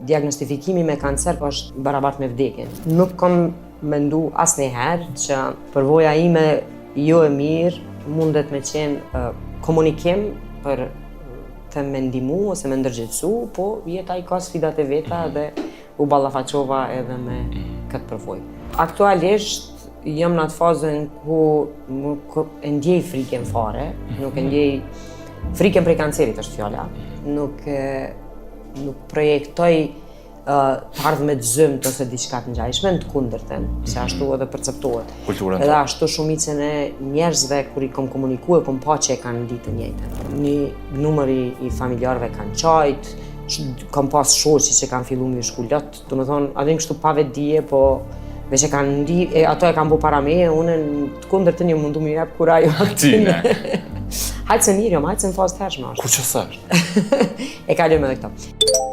Diagnostifikimi me kancer është barabart me vdekjen. Nuk kom mendu asnjëherë që përvoja ime jo e mirë mundet me qenë uh, komunikim për të me ndihmu ose me ndërgjegjësu, po jeta i ka sfidat e veta mhm. dhe u ballafaqova edhe me këtë përvojë. Aktualisht jam në atë fazën ku nuk e ndjej frikën fare, nuk e ndjej frikën prej kancerit është fjala, nuk e, nuk projektoj të ardhme të zymtë ose diçka të ngjajshme, në të kundërtën, se mhm. ashtu edhe perceptohet. Kulturën. Edhe ashtu shumicën e njerëzve kur i kom komuniku e kom pa që e kanë ndi të njëjtën. Një numër i, i familjarëve kanë qajt, kam pas shoqe që kanë fillu me shku lot, domethonë, a din kështu pa vetëdije, po veç e kanë ndi, e ato e kanë bo para meje, unë në të kundërtën jam mundu me jep kurajo atyne. Hajtë se mirë jam, hajtë se në fazë të hershme është. Ku që e kalojmë edhe këto.